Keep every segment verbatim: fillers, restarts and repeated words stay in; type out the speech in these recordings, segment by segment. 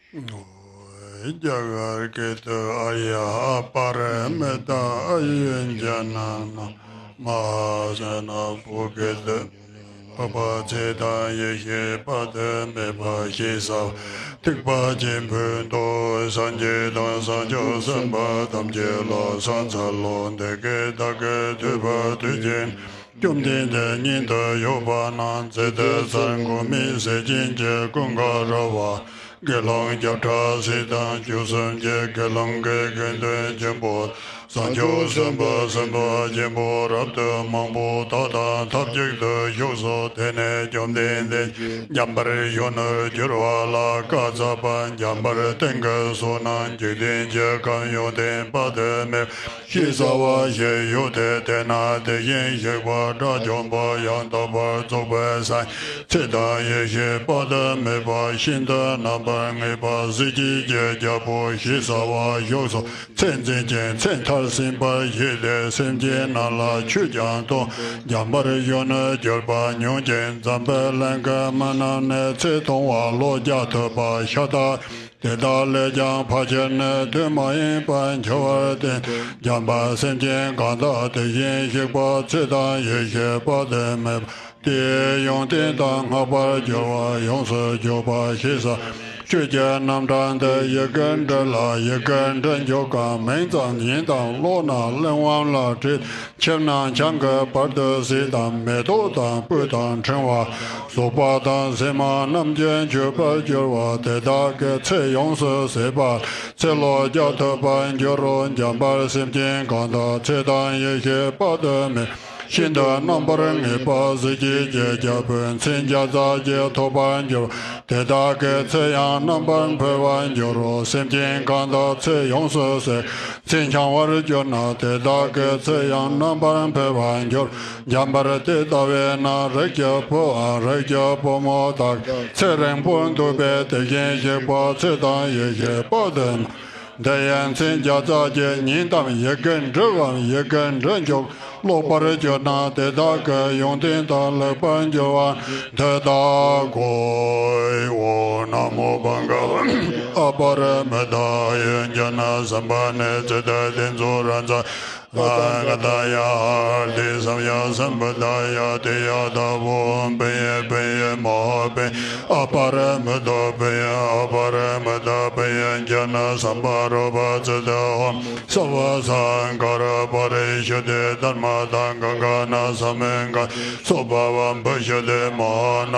རྒྱ་གར་སྐད་དུ། ཨཱརྱ་ཨ་པ་ར་མི་ཏ་ཨཱ་ཡུར་ཛྙཱ་ན་ན་མ་ཧཱ་ས་ན། བོད་སྐད་དུ། འཕགས་པ་ཚེ་དང་ཡེ་ཤེས་དཔག་ཏུ་མེད་པ་ཞེས་བྱ་བ་ཐེག་པ་ཆེན་པོའི་མདོ། སངས་རྒྱས་དང་བྱང་ཆུབ་སེམས་དཔའ་ཐམས་ཅད་ལ་ཕྱག་འཚལ་ལོ། འདི་སྐད་བདག་གིས་ཐོས་པ་དུས་གཅིག་ན། བཅོམ་ལྡན་འདས་ཉིད་དུ་ཡོད་པ་ན། ཚེ་འདི་ཚར་འགོར་མི་ཟད་བྱིན་གྱིས་ཀུན་དགའ་ར་བ། དགེ་སློང་བརྒྱ་ཕྲག་ཚེ་དང་བཅུ་གསུམ་གྱི། དགེ་སློང་གི་དགེ་འདུན་ཆེན་པོ། བྱང་ཆུབ་སེམས་དཔའ་སེམས་དཔའ་ཆེན་པོ་རབ་ཏུ་མང་པོ་དག་དང་ཐབས་ཅིག་ཏུ་བཞུགས་སོ། དེ་ནས་བཅོམ་ལྡན་འདས་འཇམ་དཔལ་གཞོན་ནུར་གྱུར་པ་ལ་བཀའ་སྩལ་པ། འཇམ་དཔལ་སྟེང་གི་ཕྱོགས་ན་འཇིག་རྟེན་གྱི་ཁམས་ཡོན་ཏན་དཔག་ཏུ་མེད་པ་ཞེས་བྱ་བ་ཞིག་ཡོད་དེ། དེ་ན་དེ་བཞིན་གཤེགས་པ་དགྲ་བཅོམ་པ་ཡང་དག་པར་རྫོགས་པའི་སངས་རྒྱས་ཚེ་དང་ཡེ་ཤེས་དཔག་ཏུ་མེད་པ་ཤིན་ཏུ་རྣམ་པར་ངེས་པ་གཟི་བརྗིད་ཀྱི་རྒྱལ་པོ་ཞེས་བྱ་བ་བཞུགས་སོ། ཚེ་འཛིན་ཅིང་ཚེ་མཐར་ཕྱིན་པར་བཞེད་དེ། སེམས་ཅན་རྣམས་ལ་ཆོས་ཀྱང་སྟོན། འཇམ་དཔལ་གཞོན་ནུར་གྱུར་པ་མྱོང་ཞིང་འཛམ་བུའི་གླིང་གི་མི་རྣམས་ནི་ཚེ་ཐུང་བ་ལོ་བརྒྱ་ཐུབ་པ་ཤ་སྟག་དེ་དག་ལས་ཀྱང་ཕལ་ཆེར་ནི་དུས་མ་ཡིན་པར་འཆི་བར་བརྟེན་ཏེ། འཇམ་དཔལ་སེམས་ཅན་གང་དག་དེ་བཞིན་གཤེགས་པ་ཚེ་དང་ཡེ་ཤེས་དཔག་ཏུ་མེད་པ་དེའི་ཡོན་ཏན་དང་བསྔགས་པར་འགྱུར་བ་ཡོངས་སུ་གྱུར་པ་ཞེས་བྱ། ཆོས་ཀྱི་རྣམ་གྲངས་འདི་ཡི་གེར་འབྲི་ལ། ཡི་གེར་འབྲི་འཇུག་གམ། མིང་ཙམ་ཉིད་དང་ཀློག་ན་གླེགས་བམ་ལ་བྲིས། ཁྱིམ་ནང་ཆང་གི་བར་དུ་གཟིགས་དང་། མེ་ཏོག་དང་སྤོས་དང་ཕྲེང་བ། བཙོག་པ་དང་གཟེགས་མ་རྣམས་ཀྱིས་གོས་པར་གྱུར་པ་དེ་དག་གི་ཚེ་ཡོངས་སུ་ཟད་པ། ཚེ་ལོ་བརྒྱ་ཐུབ་པར་འགྱུར་རོ། འཇམ་དཔལ་སེམས་ཅན་གང་དག་ཚེ་དང་ཡེ་ཤེས་དཔག་ཏུ་མེད་པ་ཤིན་ཏུ་རྣམ་པར་ངེས་པ་གཟི་བརྗིད་ཀྱི་རྒྱལ་པོའི་མཚན་བརྒྱ་རྩ་བརྒྱད་ཐོབ་པར་འགྱུར་བ། དེ་དག་གི་ཚེ་ཡང་རྣམ་པར་འཕེལ་བར་འགྱུར་རོ། སེམས་ཅན་གང་དག་ཚེ་ཡོངས་སུ་ཟད་ཚེ་འཆང་བར་གྱུར་ན། དེ་དག་གི་ཚེ་ཡང་རྣམ་པར་འཕེལ་བར་འགྱུར། འཇམ་དཔལ་དེ་ལྟ་བས་ན་རིགས་ཀྱི་བུའམ་རིགས་ཀྱི་བུ་མོ་དག་ཚེ་རིང་པོར་འདུག་པས། དེ་བཞིན་གཤེགས་པ་ཚེ་དང་ཡེ་ཤེས་དཔག་ཏུ་མེད་པ་དེ་ཡི་མཚན་བརྒྱ་རྩ་བརྒྱད་ཉིད་དམ་ཡི་གེར་འབྲི་བའམ་ཡི་གེར་འབྲི་འཇུག་ཀློག་པར་གྱུར་ན། དེ་དག་གི་ཡོན་ཏན་དང་ལེགས་པར་འགྱུར་བ་འདི་དག་གོ། ཨོཾ་ན་མོ་བྷ་ག་ཝ་ཨ་པ་ར་མི་ཏ་ཨཱ་ཡུར་ཛྙཱ་ན་སམ་པ་ནི་ཙི་ཏ་ཏེ་ཛོ་རཱ་ཛ་ཏ་ཐཱ་ག་ཏཱ་ཡ་ཨརྷ་ཏེ་སམ་ཡ་སམ་བུདྡྷཱ་ཡ། ཏདྱ་ཐཱ། ཨོཾ་པུཎྱེ་པུཎྱེ་མ་ཧཱ་པུཎྱེ་ཨ་པ་ར་མི་ཏ་པུཎྱེ་ཨ་པ་ར་མི་ཏ་པུཎྱེ་ཛྙཱ་ན་སམ་བྷ་རོ་པ་ཙི་ཏ། ཨོཾ་སརྦ་སཾ་ཁཱ་ར་པ་རི་ཤུདྡྷེ་དྷརྨ་ཏ་ག་ག་ན་ས་མུདྒ་སྭ་སྭ་བྷཱ་ཝ་བི་ཤུདྡྷེ་མ་ཧཱ་ན་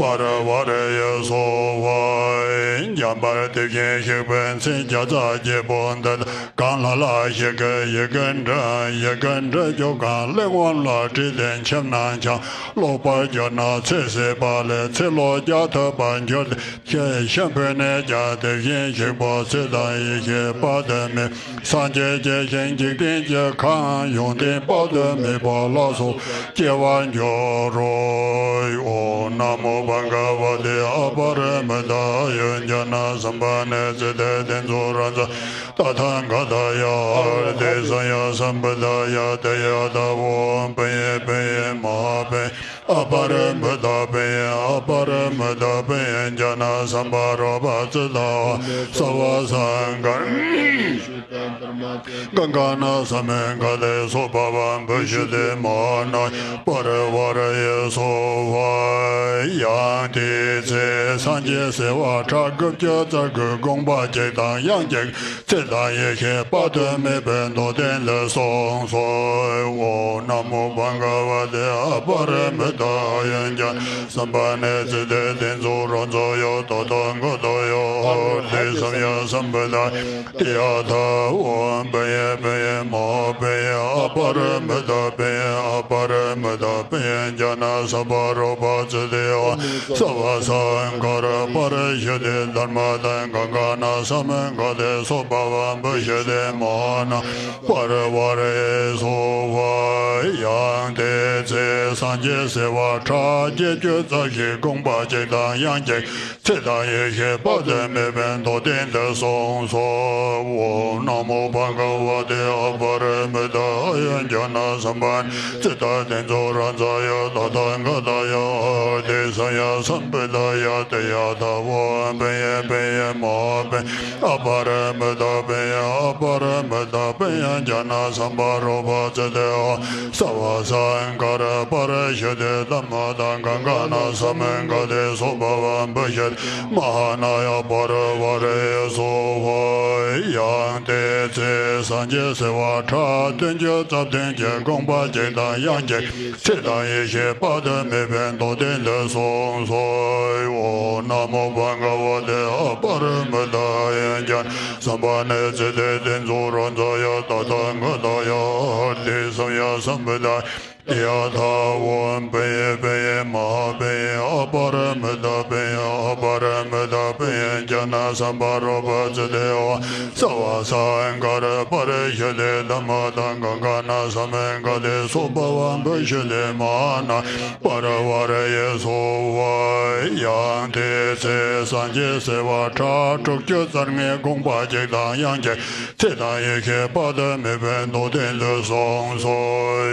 པ་རི་ཝཱ་རེ་ཡེ་སྭཱ་ཧཱ། འཇམ་དཔལ་དེ་བཞིན་གཤེགས་པའི་མཚན་བརྒྱ་རྩ་བརྒྱད་པོ་འདི་དག་གང་ལ་ལ་ཞིག་གིས་ཡི་གེར་འབྲི་ཡི་གེར་འབྲི་འཇུག་གམ་གླེགས་བམ་ལ་བྲིས་ཏེ་ཁྱིམ་ནང་ཆང་ཀློག་པར་གྱུར་ན། ཚེ་ཟད་པ་ལས་ཚེ་ལོ་བརྒྱ་ཐུབ་པར་འགྱུར་ཏེ། ཤི་ཤི་འཕོས་ནས་ཀྱང་དེ་བཞིན་གཤེགས་པ་ཚེ་དང་ཡེ་ཤེས་དཔག་ཏུ་མེད་པ་སངས་རྒྱས་ཀྱི་ཞིང་འཇིག་རྟེན་གྱི་ཁམས་ཡོན་ཏན་དཔག་ཏུ་མེད་པ་ལ་སོགས་སྐྱེ་བར་འགྱུར་རོ། ཨོཾ་ན་མོ་བྷ་ག་ཝ་ཏེ་ཨ་པ་ར་མི་ཏ་ཨཱ་ཡུར་ཛྙཱ་ན་སམ་པ་ནི་ཙི་ཏ་ཏེ་ཛོ་རཱ་ཛ་ཏ་ཐཱ་ག་ཏཱ་ཡ་ཨརྷ་ཏེ་སམ་ཡ་སམ་བུདྡྷཱ་ཡ། ཏདྱ་ཐཱ། ཨོཾ་པུཎྱེ་པུཎྱེ་མ་ཧཱ་པུཎྱེ་ཨ་པ་ར་མི་ཏ་པུཎྱེ་ཨ་པ་ར་མི་ཏ་པུཎྱེ་ཛྙཱ་ན་སམ་བྷ་རོ་པ་ཙི་ཏ། ཨོཾ་སརྦ་སཾ་ཁཱ་ར་ག་ག་ན་ས་མུདྒ་སྟེ་སྭ་སྭ་བྷཱ་ཝ་བི་ཤུདྡྷེ་མ་ཧཱ་ན་པ་རི་ཝཱ་རེ་ཡེ་སྭཱ་ཧཱ། ཡང་དེའི་ཚེ་སངས་རྒྱས་བྱེ་བ་ཕྲག་དགུ་བཅུ་རྩ་དགུའི་དགོངས་པ་གཅིག་དང་དབྱངས་གཅིག་ཚེ་དང་ཡེ་ཤེས་དཔག་ཏུ་མེད་པའི་མདོ་སྡེ་འདི་གསུངས་སོ། ཨོཾ་ན་མོ་བྷ་ག་ཝ་ཏེ་ཨ་པ་ར་མི་ཏ་ཨཱ་ཡུར་ཛྙཱ་ན་སམ་པ་ནི་ཙི་ཏ་ཏེ་ཛོ་རཱ་ཛ་ཡ་ཏ་ཐཱ་ག་ཏཱ་ཡ་ཨརྷ་ཏེ་སམ་ཡ་སམ་བུདྡྷཱ་ཡ། ཏདྱ་ཐཱ། ཨོཾ་པུཎྱེ་པུཎྱེ་མ་ཧཱ་པུཎྱེ་ཨ་པ་ར་མི་ཏ་པུཎྱེ་ཨ་པ་ར་མི་ཏ་པུཎྱེ་ཛྙཱ་ན་སམ་བྷ་རོ་པ་ཙི་ཏ། ཨོཾ་སརྦ་སཾ་ཁཱ་ར་པ་རི་ཤུདྡྷེ་དྷརྨ་ཏ་ག་ག་ན་ས་མུདྒ་སྟེ་སྭ་སྭ་བྷཱ་ཝ་བི་ཤུདྡྷེ་མ་ཧཱ་ན་པ་རི་ཝཱ་རེ་སྭཱ་ཧཱ། ཡང་དེའི་ཚེ་སངས་རྒྱས་བྱེ་ བ་ཕྲག་བརྒྱད་ཅུ་རྩ་བཞི་དགོངས་པ་གཅིག་དང་དབྱངས་གཅིག་ཚེ་དང་ཡེ་ཤེས་དཔག་ཏུ་མེད་པའི་མདོ་སྡེ་འདི་གསུངས་སོ། ཨོཾ་ན་མོ་བྷ་ག་བ་ཏེ། ཨ་པ་ར་མི་ཏ་ཨཱ་ཡུར་ཛྙཱ་ན་སམ་པ་ནི་ཙི་ཏ་ཏེ་ཛོ་རཱ་ཛཱ་ཡ་ཏ་ཐཱ་ག་ཏཱ་ཡ་ཨརྷ་ཏེ་སམ་ཡ་སམ་བུདྡྷཱ་ཡ། ཏདྱ་ཐཱ། ཨོཾ་པུཎྱེ་པུཎྱེ་མ་ཧཱ་པུཎྱེ། ཨ་པ་ར་མི་ཏ་པུཎྱེ། ཨ་པ་ར་མི་ཏ་པུཎྱེ་ཛྙཱ་ན་སམ་བྷ་རོ་པ་ཙི་ཏེ། ཨོཾ་སརྦ་སཾ་སྐཱ་ར་པ་རི་ཤུདྡྷེ་དྷརྨ་ཏེ་ག་ག་ན་ས་མུདྒ་ཏེ་སྭ་བྷཱ་ཝ་བི་ཤུདྡྷེ་མ་ཧཱ་ན་ཡ་པ་རི་ཝཱ་རེ་ཡེ་སྭཱ་ཧཱ། ཡང་དེའི་ཚེ་སངས་རྒྱས་བྱེ་བ་ཕྲག་བདུན་ཅུ་རྩ་བདུན་གྱི་དགོངས་པ་གཅིག་དང་དབྱངས་གཅིག་ཚེ་དང་ཡེ་ཤེས་དཔག་ཏུ་མེད་པའི་མདོ་སྡེ་འདི་གསུངས་སོ། ཨོཾ་ན་མོ་བྷ་ག་བ་ཏེ། ཨ་པ་ར་མི་ཏ་ཨཱ་ཡུར་ཛྙཱ་ན་སམ་པ་ནི་ཙི་ཏ་ཏེ་ཛོ་རཱ་ཛཱ་ཡ་ཏ་ཐཱ་ག་ཏཱ་ཡ་ཨརྷ་ཏེ་སམ་ཡ་སམ་བུདྡྷཱ་ཡ། ཏདྱ་ཐཱ། ཨོཾ་པུཎྱེ་པུཎྱེ་མ་ཧཱ་པུཎྱེ། ཨ་པ་ར་མི་ཏ་པུཎྱེ། ཨ་པ་ར་མི་ཏ་པུཎྱེ་ཛྙཱ་ན་སམ་བྷ་རོ་པ་ཙི་ཏེ། ཨོཾ་སརྦ་སཾ་སྐཱ་ར་པ་རི་ཤུདྡྷེ་དྷརྨ་ཏེ་ག་ག་ན་ས་མུདྒ་ཏེ་སྭ་བྷཱ་ཝ་བི་ཤུདྡྷེ་མ་ཧཱ་ན་ཡ་པ་རི་ཝཱ་རེ་ཡེ་སྭཱ་ཧཱ། ཡང་དེའི་ཚེ་སངས་རྒྱས་བྱེ་བ་ཕྲག་དྲུག་ཅུ་རྩ་ལྔའི་དགོངས་པ་གཅིག་དང་དབྱངས་གཅིག་ཚེ་དང་ཡེ་ཤེས་དཔག་ཏུ་མེད་པའི་མདོ་སྡེ་འདི་གསུངས་སོ།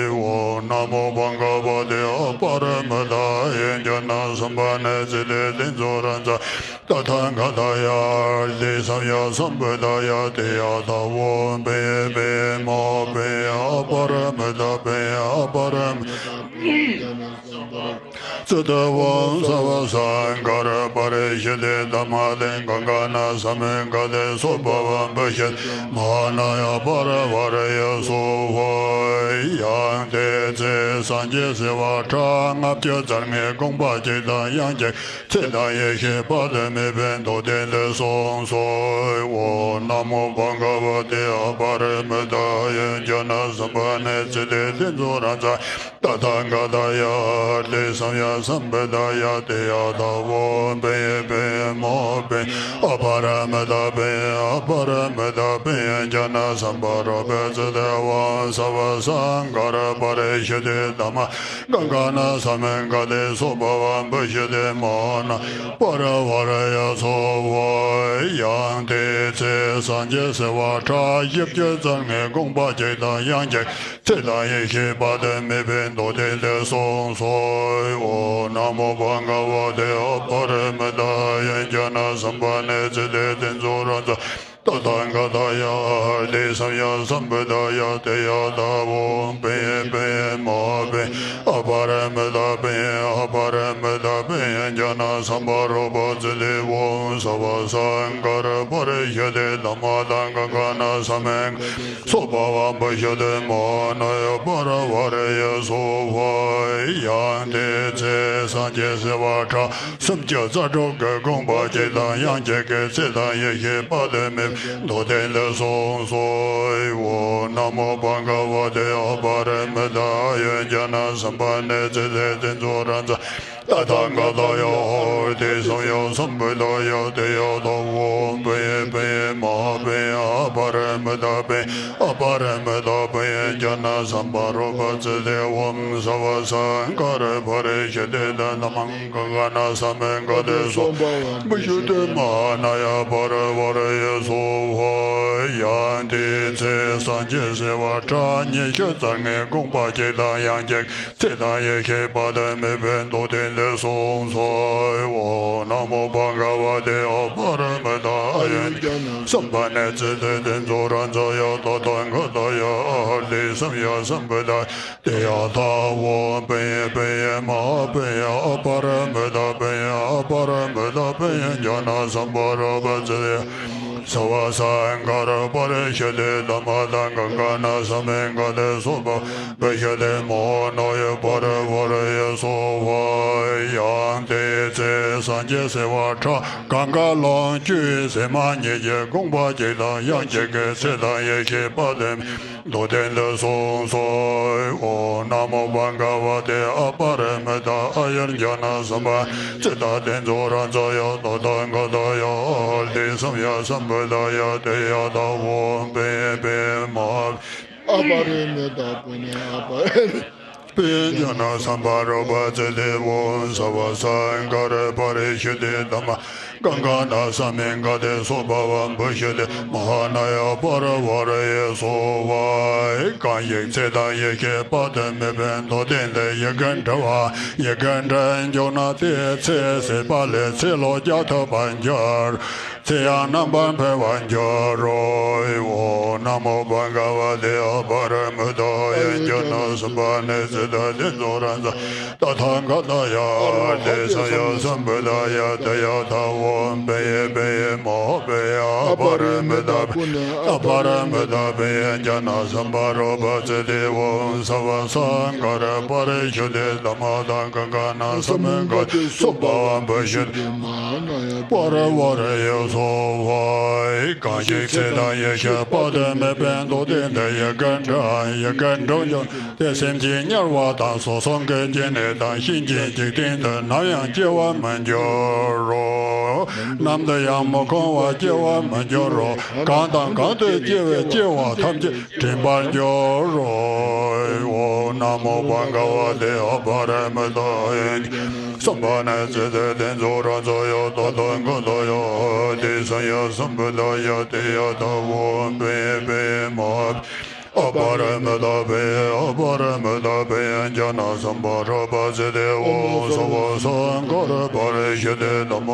ཨོཾ་ན་མོ་བྷ་ག་བ་ཏེ། ཨ་པ་ར་མི་ཏ་ཨཱ་ཡུར་ཛྙཱ་ན་སམ་པ་ནི་ཙི་ཏ་ཏེ་ཛོ་རཱ་ཛཱ་ཏ་ཐཱ་ག་ཏཱ་ཡ་ཨརྷ་ཏེ་སམ་ཡ་སམ་བུདྡྷཱ་ཡ། ཏདྱ་ཐཱ། ཨོཾ་པུཎྱེ་པུཎྱེ་མ་ཧཱ་པུཎྱེ། ཨ་པ་ར་མི་ཏ་པུཎྱེ། ཨ་པ་ར་མི་ཏ་པུཎྱེ་ཙི་ཏ། ཨོཾ་སརྦ་སཾ་སྐཱ་ར་པ་རི་ཤུདྡྷེ་དྷརྨ་ཏེ་ག་ག་ན་ས་མུདྒ་ཏེ་སྭ་བྷཱ་ཝ་བི་ཤུདྡྷེ་མ་ཧཱ་ན་ཡ་པ་རི་ཝཱ་རེ་ཡེ་སྭཱ་ཧཱ། ཡང་དེའི་ཚེ་སངས་རྒྱས་བྱེ་བ་ཕྲག་ལྔ་བཅུ་རྩ་ལྔའི་དགོངས་པ་གཅིག་དང་དབྱངས་གཅིག་ཚེ་དང་ཡེ་ཤེས་དཔག་ཏུ་མེད་པའི་མདོ་སྡེ་འདི་གསུངས་སོ། ཨོཾ་ན་མོ་བྷ་ག་བ་ཏེ། ཨ་པ་ར་མི་ཏ་ཨཱ་ཡུར་ཛྙཱ་ན་སམ་པ་ནི་ཙི་ཏ་ཏེ་ཛོ་རཱ་ཛཱ་ཏ་ཐཱ་ག་ཏཱ་ཡ་ཨརྷ་ཏེ་སམ་ཡ་སམ་བུདྡྷཱ་ཡ། ཏདྱ་ཐཱ། ཨོཾ་པུཎྱེ་པུཎྱེ་མ་ཧཱ་པུཎྱེ། ཨ་པ་ར་མི་ཏ་པུཎྱེ། ཨ་པ་ར་མི་ཏ་པུཎྱེ་ཛྙཱ་ན་སམ་བྷ་རོ་པ་ཙི་ཏེ། ཨོཾ་སརྦ་སཾ་སྐཱ་ར་པ་རི་ཤུདྡྷེ་དྷརྨ་ཏེ་ག་ག་ན་ས་མུདྒ་ཏེ་སྭ་བྷཱ་ཝ་བི་ཤུདྡྷེ་མ་ཧཱ་ན་ཡ་པ་རི་ཝཱ་རེ་ཡེ་སྭཱ་ཧཱ། ཡང་དེའི་ཚེ་སངས་རྒྱས་བྱེ་བ་ཕྲག་བཞི་བཅུ་རྩ་ལྔའི་དགོངས་པ་གཅིག་དང་དབྱངས་གཅིག་ཚེ་དང་ཡེ་ཤེས་དཔག་ཏུ་མེད་པའི་མདོ་སྡེ་འདི་གསུངས་སོ། ཨོཾ་ན་མོ་བྷ་ག་བ་ཏེ། ཨ་པ་ར་མི་ཏ་ཨཱ་ཡུར་ཛྙཱ་ན་སམ་པ་ནི་ཙི་ཏ་ཏེ་ཛོ་རཱ་ཛཱ་ཏ་ཐཱ་ག་ཏཱ་ཡ་ཨརྷ་ཏེ་སམ་ཡ་སམ་བུདྡྷཱ་ཡ། ཏདྱ་ཐཱ། ཨོཾ་པུཎྱེ་པུཎྱེ་མ་ཧཱ་པུཎྱེ། ཨ་པ་ར་མི་ཏ་པུཎྱེ། ཨ་པ་ར་མི་ཏ་པུཎྱེ་ཛྙཱ་ན་སམ་བྷ་རོ་པ་ཙི་ཏེ། ཨོཾ་སརྦ་སཾ་སྐཱ་ར་པ་རི་ཤུདྡྷེ་དྷརྨ་ཏེ་ག་ག་ན་ས་མུདྒ་སྭ་བྷཱ་ཝ་བི་ཤུདྡྷེ་མ་ཧཱ་ན་ཡ་པ་རི་ཝཱ་རེ་ཡེ་སྭཱ་ཧཱ། ཡང་དེའི་ཚེ་སངས་རྒྱས་བྱེ་བ་ཕྲག་སུམ་ཅུ་རྩ་དྲུག་གི་དགོངས་པ་གཅིག་དང་དབྱངས་གཅིག་གིས་ཚེ་དང་ཡེ་ཤེས་དཔག་ཏུ་མེད་པའི་མདོ་སྡེ་འདི་གསུངས་སོ། ཨོཾ་ན་མོ་བྷ་ག་བ་ཏེ། ཨ་པ་ར་མི་ཏ་ཨཱ་ཡུར་ཛྙཱ་ན་སམ་པ་ནི་ཙི་ཏ་ཏེ་ཛོ་རཱ་ཛཱ་ཏ་ཐཱ་ག་ཏཱ་ཡ་ཨརྷ་ཏེ་སམ་ཡ་སམ་བུདྡྷཱ་ཡ། ཏདྱ་ཐཱ། ཨོཾ་པུཎྱེ་པུཎྱེ་མ་ཧཱ་པུཎྱེ། ཨ་པ་ར་མི་ཏ་པུཎྱེ། ཨ་པ་ར་མི་ཏ་པུཎྱེ་ཛྙཱ་ན་སམ་བྷ་རོ་པ་ཙི་ཏེ། ཨོཾ་སརྦ་སཾ་སྐཱ་ར་པ་རི་ཤུདྡྷེ་དྷརྨ་ཏེ་ག་ག་ན་ས་མུདྒ་ཏེ་སྭ་བྷཱ་ཝ་བི་ཤུདྡྷེ་མ་ཧཱ་ན་ཡ་པ་རི་ཝཱ་རེ་ཡེ་སྭཱ་ཧཱ། ཡང་དེའི་ཚེ་སངས་རྒྱས་བྱེ་བ་ཕྲག་ཉི་ཤུ་རྩ་ལྔའི་དགོངས་པ་གཅིག་དང་དབྱངས་གཅིག་ཚེ་དང་ཡེ་ཤེས་དཔག་ཏུ་མེད་པའི་མདོ་སྡེ་འདི་གསུངས་སོ། ཨོཾ་ན་མོ་བྷ་ག་བ་ཏེ། ཨ་པ་ར་མི་ཏ་ཨཱ་ཡུར་ཛྙཱ་ན་སམ་པ་ནི་ཙི་ཏ་ཏེ་ཛོ་རཱ་ཛཱ་ཡ་ཏ་ཐཱ་ག་ཏཱ་ཡ་ཨརྷ་ཏེ་སམ་ཡ་སམ་བུདྡྷཱ་ཡ། ཏདྱ་ཐཱ། ཨོཾ་པུཎྱེ་པུཎྱེ་མ་ཧཱ་པུཎྱེ། ཨ་པ་ར་མི་ཏ་པུཎྱེ། ཨ་པ་ར་མི་ཏ་པུཎྱེ་ཛྙཱ་ན་སམ་བྷ་རོ་པ་ཙི་ཏེ། སརྦ་སཾ་སྐཱ་ར་པ་རི་ཤུདྡྷེ་དྷརྨ་ཏེ་ག་ག་ན་ས་མུདྒ་ཏེ་སྭ་བྷཱ་ཝ་བི་ཤུདྡྷེ་མ་ཧཱ་ན་ཡ་པ་རི་ཝཱ་རེ་ཡེ་སྭཱ་ཧཱ། ཡང་དེའི་ཚེ་སངས་རྒྱས་བྱེ་བ་ཕྲག་གང་གཱ་ལུང་བཅུའི་བྱེ་མ་སྙེད་ཀྱི་དགོངས་པ་གཅིག་དང་དབྱངས་གཅིག་གིས་ཚེ་དང་ཡེ་ཤེས་དཔག་ཏུ་མེད་མདོ་སྡེ་འདི་གསུངས་སོ། ཨོཾ་ན་མོ་བྷ་ག་བ་ཏེ། ཨ་པ་ར་མི་ཏ་ཨཱ་ཡུར་ཛྙཱ་ན་སམ་པ་ནི་ཙི་ཏ་ཏེ་ཛོ་རཱ་ཛཱ་ཡ་ཏ་ཐཱ་ག་ཏཱ་ཡ་ཨརྷ་ཏེ་སམ་ཡ་སམ་བུདྡྷཱ་ཡ། ཏདྱ་ཐཱ། ཨོཾ་པུཎྱེ་པུཎྱེ་མ་ཧཱ་པུཎྱེ། ཨ་པ་ར་མི་ཏ་པུཎྱེ། ཨ་པ་ར་མི་ཏ། པྱཱ་ཛྙཱ་ན་སཾ་བྷཱ་རོ་པ་ཙི་ཏེ། ཨོཾ་སརྦ་སཾ་ཁཱ་ར་པ་རི་ཤུདྡྷེ་དྷརྨ་ག་ག་ན་ས་མི་ག་ཏེ་སྭ་བྷཱ་ཝ་བི་ཤུདྡྷེ་མ་ཧཱ་ན་ཡ་པ་རི་ཝཱ་རེ་སྭ་ཧཱ། གང་ཞིག་ཚེ་དང་ཡེ་ཤེས་དཔག་ཏུ་མེད་པའི་མདོ་སྡེ་འདི་ཡི་གེར་འདྲིལ་བ། ཡི་གེར་འདྲིལ་འཇུག་ན་དེའི་ཚེ་ཟད་པ་ལས་ཚེ་ལོ་བརྒྱ་ཐུབ་པར་འགྱུར། ཚེ་ཡང་རྣམ་པར་འཕེལ་བར་འགྱུར་རོ། ཨོཾ་ན་མོ་བྷ་ག་ཝ་ཏེ། ཨ་པ་རི་མི་ཏ་ཡ་ཛྙཱ་ན་སཾ་བྷཱ་ནི་ཙི་ཏ་ཏེ་ཛོ་རཱ་ཛ་ཡ་ཏ་ཐཱ་ག་ཏཱ་ཡ། ཨརྷ་ཏེ་སམྱཀྶཾ་བུདྡྷཱ་ཡ། ཏདྱ་ཐཱ། ཨོཾ་པུ་ཎྱེ་པུ་ཎྱེ་མ་ཧཱ་པུ་ཎྱེ། ཨ་པ་རི་མི་ཏ་པུ་ཎྱེ། ཨ་པ་རི་མི་ཏ་པུ་ཎྱེ་ཛྙཱ་ན་སཾ་བྷཱ་རོ་པ་ཙི་ཏེ། ཨོཾ་སརྦ་སཾ་ཁཱ་ར་པ་རི་ཤུདྡྷེ་དྷརྨ་ག་ག་ན་ས་མི་ག་ཏེ་སྭ་བྷཱ་ཝ་བི་ཤུདྡྷེ་མ་ཧཱ་ན་ཡ་པ་རི་ཝཱ་རེ་སྭ་ཧཱ། གང་ཞིག་ཚེ་དང་ཡེ་ཤེས་དཔག་ཏུ་མེད་པའི་མདོ་སྡེ་འདི་ཡི་གེར་འདྲིལ། ཡི་གེར་འདྲིལ་འཇུག་དེ་སེམས་ཅན་དམྱལ་བ་དང་སོ་སོ་གི་སྐྱེ་གནས་དང་གཤིན་རྗེའི་འཇིག་རྟེན་དུ་ནམ་ཡང་སྐྱེ་བར་མི་འགྱུར་རོ། ནམ་དུ་ཡང་མི་ཁོམ་པར་སྐྱེ་བར་མི་འགྱུར་རོ། གང་དང་གང་དུ་སྐྱེ་བའི་སྐྱེ་བ་ཐམས་ཅད་དྲན་པར་འགྱུར་རོ། ཨོཾ་ན་མོ་བྷ་ག་ཝ་ཏེ། ཨ་པ་རི་མི་ཏ་ཡ་ཛྙཱ་ན་སཾ་བྷཱ་ནི་ཙི་ཏ་ཏེ་ཛོ་རཱ་ཛ་ཡ་ཏ་ཐཱ་ག་ཏཱ་ཡ། ཨརྷ་ཏེ་སམྱཀྶཾ་བུདྡྷཱ་ཡ། ཏདྱ་ཐཱ། ཨོཾ་པུ་ཎྱེ་པུ་ཎྱེ་མ་ཧཱ་པུ་ཎྱེ། ཨ་པ་རི་མི་ཏ་པུ་ཎྱེ། ཨ་པ་རི་མི་ཏ་པུ་ཎྱེ་ཛྙཱ་ན་སཾ་བྷཱ་རོ་པ་ཙི་ཏེ། ཨོཾ་སརྦ་སཾ་ཁཱ་ར་པ་རི་ཤུདྡྷེ་དྷརྨ་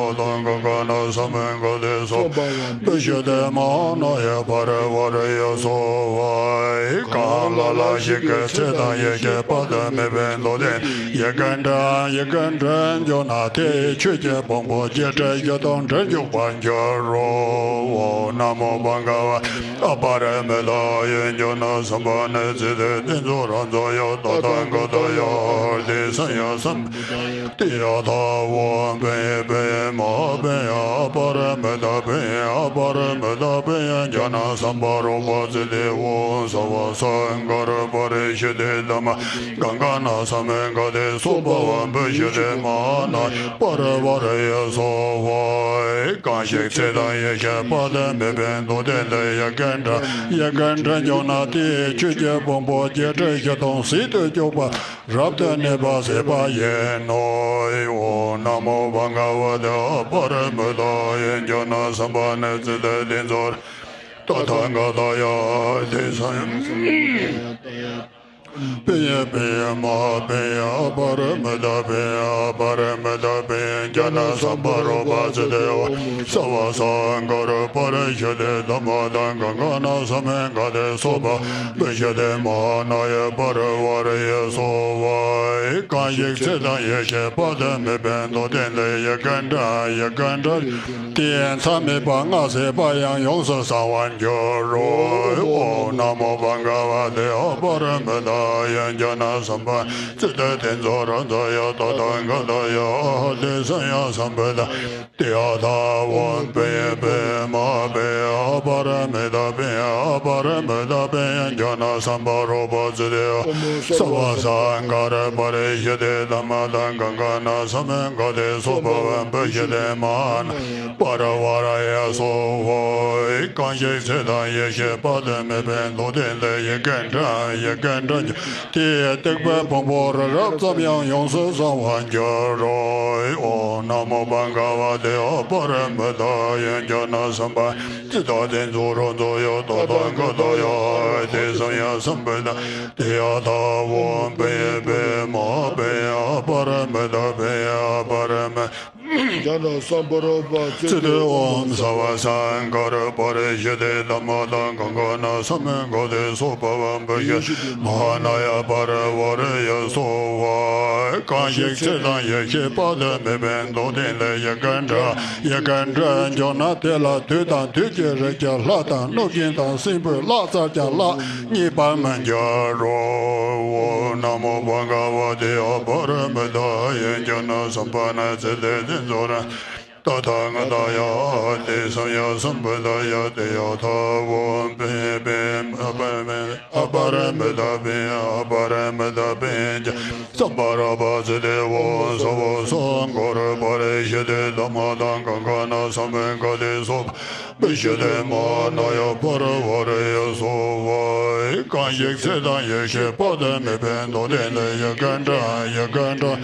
ག་ག་ན་ས་མི་ག་ཏེ་སྭ་བྷཱ་ཝ་བི་ཤུདྡྷེ་མ་ཧཱ་ན་ཡ་པ་རི་ཝཱ་རེ་སྭ་ཧཱ། གང་ལ་ལ་ཞིག་གིས་ཚེ་དང་ཡེ་ཤེས་དཔག་ཏུ་མེད་པའི་མདོ་སྡེ་ཡི་གེར་འདྲིལ། ཡི་གེར་འདྲིལ་འཇུག་ན་དེའི་ཆོས་ཀྱི་ཕུང་པོ་བརྒྱད་ཁྲི་བཞི་སྟོང་འདྲིལ་འཇུག་པར་འགྱུར་རོ། ཨོཾ་ན་མོ་བྷ་ག་ཝ། ཨ་པ་རི་མི་ཏ་ཡ་ཛྙཱ་ན་སཾ་བྷཱ་ནི་ཙི་ཏ་ཏེ་ཛོ་རཱ་ཛ་ཡ་ཏ་ཐཱ་ག་ཏཱ་ཡ། ཨརྷ་ཏེ་སམྱཀྶཾ་བུདྡྷཱ་ཡ། ཏདྱ་ཐཱ། ཨོཾ་པུ་ཎྱེ་པུ་ཎྱེ་མ་ཧཱ་པུ་ཎྱེ། ཨ་པ་རི་མི་ཏ་པུ་ཎྱེ། ཨ་པ་རི་མི་ཏ་པུ་ཎྱེ་ཛྙཱ་ན་སཾ་བྷཱ་རོ་པ་ཙི་ཏེ། ཨོཾ་སརྦ་སཾ་ཁཱ་ར་པ་རི་ཤུདྡྷེ་དྷརྨ་ག་ག་ན་ས་མི་ག་ཏེ་སྭ་བྷཱ་ཝ་བི་ཤུདྡྷེ་མ་ཧཱ་ན་ཡ་པ་རི་ཝཱ་རེ་སྭ་ཧཱ། གང་ཞིག་ཚེ་དང་ཡེ་ཤེས་དཔག་ཏུ་མེད་པའི་མདོ་སྡེ་འདི་ཡི་གེར་འདྲིལ། ཡི་གེར་འདྲིལ་འཇུག་ན་དེའི་ཆོས་ཀྱི་ཕུང་པོ་བརྒྱད་ཁྲི་བཞི་སྟོང་ཟད་དུ་འཇུག་པ་རབ་ཏུ་གནས་པ་ཟད་པ་ཡིན་ནོ། ཨོཾ་ན་མོ་བྷ་ག་ཝ་ཏེ། ཨ་པ་རི་མི་ཏ་ཡ་ཛྙཱ་ན་སཾ་བྷཱ་ནི་ཙི་ཏ་ཏེ་ཛོ་རཱ་ཛ་ཡ་ཏ་ཐཱ་ག་ཏཱ་ཡ། ཨརྷ་ཏེ་སམྱཀྶཾ་བུདྡྷཱ་ཡ། པུ་ཎྱེ་པུ་ཎྱེ་མ་ཧཱ་པུ་ཎྱེ། ཨ་པ་རི་མི་ཏ་པུ་ཎྱེ། ཨ་པ་རི་མི་ཏ་པུ་ཎྱེ་ཛྙཱ་ན་སཾ་བྷཱ་རོ་པ་ཙི་ཏེ། ཨོཾ་སརྦ་སཾ་ཁཱ་ར་པ་རི་ཤུདྡྷེ་དྷརྨ་ག་ག་ན་ས་མི་ག་ཏེ་སྭ་བྷཱ་ཝ་བི་ཤུདྡྷེ་མ་ཧཱ་ན་ཡ་པ་རི་ཝཱ་རེ་སྭ་ཧཱ། གང་ཞིག་ཚེ་དང་ཡེ་ཤེས་དཔག་ཏུ་མེད་པའི་མདོ་སྡེ་འདི་ཡི་གེར་འདྲིལ། ཡི་གེར་འདྲིལ་དེའི་མཚམས་མེད་པ་ལྔ་ཟད་པ་ཡང་ཡོངས་སུ་བསལ་བར་འགྱུར་རོ། ཨོཾ་ན་མོ་བྷ་ག་ཝ་ཏེ། ཨ་པ་རི་མི་ཏ་ཡ་ཛྙཱ་ན་སཾ་བྷཱ་ནི་ཙི་ཏ་ཏེ་ཛོ་རཱ་ཛ་ཡ་ཏ་ཐཱ་ག་ཏཱ་ཡ། ཨརྷ་ཏེ་སམྱཀྶཾ་བུདྡྷཱ་ཡ། ཏདྱ་ཐཱ། ཨོཾ་པུ་ཎྱེ་པུ་ཎྱེ་མ་ཧཱ་པུ་ཎྱེ། ཨ་པ་རི་མི་ཏ་པུ་ཎྱེ། ཨ་པ་རི་མི་ཏ་པུ་ཎྱེ་ཛྙཱ་ན་སཾ་བྷཱ་རོ་པ་ཙི་ཏེ། ཨོཾ་སརྦ་སཾ་ཁཱ་ར་པ་རི་ཤུདྡྷེ་དྷརྨ་ཏ་ག་ག་ན་ས་མི་ག་ཏེ་སྭ་བྷཱ་ཝ་བི་ཤུདྡྷེ་མ་ཧཱ་ན་ཡ་པ་རི་ཝཱ་རེ་སྭ་ཧཱ། གང་ཞིག་ཚེ་དང་ཡེ་ཤེས་དཔག་ཏུ་མེད་པའི་མདོ་སྡེ་འདི་ཡི་གེར་འདྲིལ། ཡི་གེར་འདྲིལ་དེའི་སྡིག་པའི་ཕུང་པོ་རི་རབ་ཙམ་ཡང་ཡོངས་སུ་བསལ་བར་འགྱུར་རོ། ཨོཾ་ན་མོ་བྷ་ག་ཝ་ཏེ། ཨ་པ་རི་མི་ཏ་ཡ་ཛྙཱ་ན་སཾ་བྷཱ་ནི་ཙི་ཏ་ཏེ་ཛོ་རཱ་ཛ་ཡ་ཏ་ཐཱ་ག་ཏཱ་ཡ། ཨརྷ་ཏེ་སམྱཀྶཾ་བུདྡྷཱ་ཡ། ཏདྱ་ཐཱ། ཨོཾ་པུ་ཎྱེ་པུ་ཎྱེ་མ་ཧཱ་པུ་ཎྱེ། ཨ་པ་རི་མི་ཏ་པུ་ཎྱེ། ཨ་པ་རི་མི་ཛྙཱ་ན་སཾ་བྷཱ་རོ་པ་ཙི་ཏེ། ཨོཾ་སརྦ་སཾ་ཁཱ་ར་པ་རི་ཤུདྡྷེ་དྷརྨ་ཏ་ག་ག་ན་ས་མི་ག་ཏེ་སྭ་བྷཱ་ཝ་བི་ཤུདྡྷེ་མ་ཧཱ་ན་ཡ་པ་རི་ཝཱ་རེ་སྭ་ཧཱ། གང་ཞིག་ཚེ་དང་ཡེ་ཤེས་དཔག་ཏུ་མེད་པའི་མདོ་སྡེ་འདི་ཡི་གེར་འདྲིལ། ཡི་གེར་འདྲིལ་འཇུག་ན་དེ་ལ་དུས་དང་དུས་ཀྱི་རིགས་ཀྱི་ལྷ་དང་གནོད་སྦྱིན་དང་སྲིན་པོའི་གླགས་བཙལ་ཀྱང་གླགས་རྙེད་པར་མི་འགྱུར་རོ། ཨོཾ་ན་མོ་བྷ་ག་ཝ་ཏེ། ཨ་པ་རི་མི་ཏ་ཡ་ཛྙཱ་ན་སཾ་བྷཱ་ནི་ཙི་ཏ་ཏེ་ཛོ་རཱ་ཛ་ཡ་ ཏ་ཐཱ་ག་ཏཱ་ཡ། ཨ་ཏི་སམ་ཡཀ་སམ་བུདྡྷཱ་ཡ། ཏདྱ་ཐཱ། ཨོཾ་པུཎྱེ་པུཎྱེ་མ་ཧཱ་པུཎྱེ། ཨ་པ་རི་མི་ཏ་པུཎྱེ། ཨ་པ་རི་མི་ཏ་པུཎྱེ་ཛྙཱ་ན་སཾ་པ་རོ་པ་ཙི་ཏེ། ཨོཾ་སརྦ་སཾ་ག་ར་པ་རི་ཤུདྡྷེ་དྷརྨ་དང་ག་ག་ན་སམ་བྷེ་ཥ་ཏེ། སྭ་བྷཱ་ཝ་ཤུདྡྷེ་མ་ཧཱ་ན་ཡ་པ་རི་ཝཱ་རེ་ཡེ་སྭཱ་ཧཱ། གང་ཞིག་ཚེ་དང་ཡེ་ཤེས་དཔག་ཏུ་མེད་པའི་མདོ་སྡེ་འདི་ཡི་གེ་འདྲ་ཡི་གེ་འདྲ།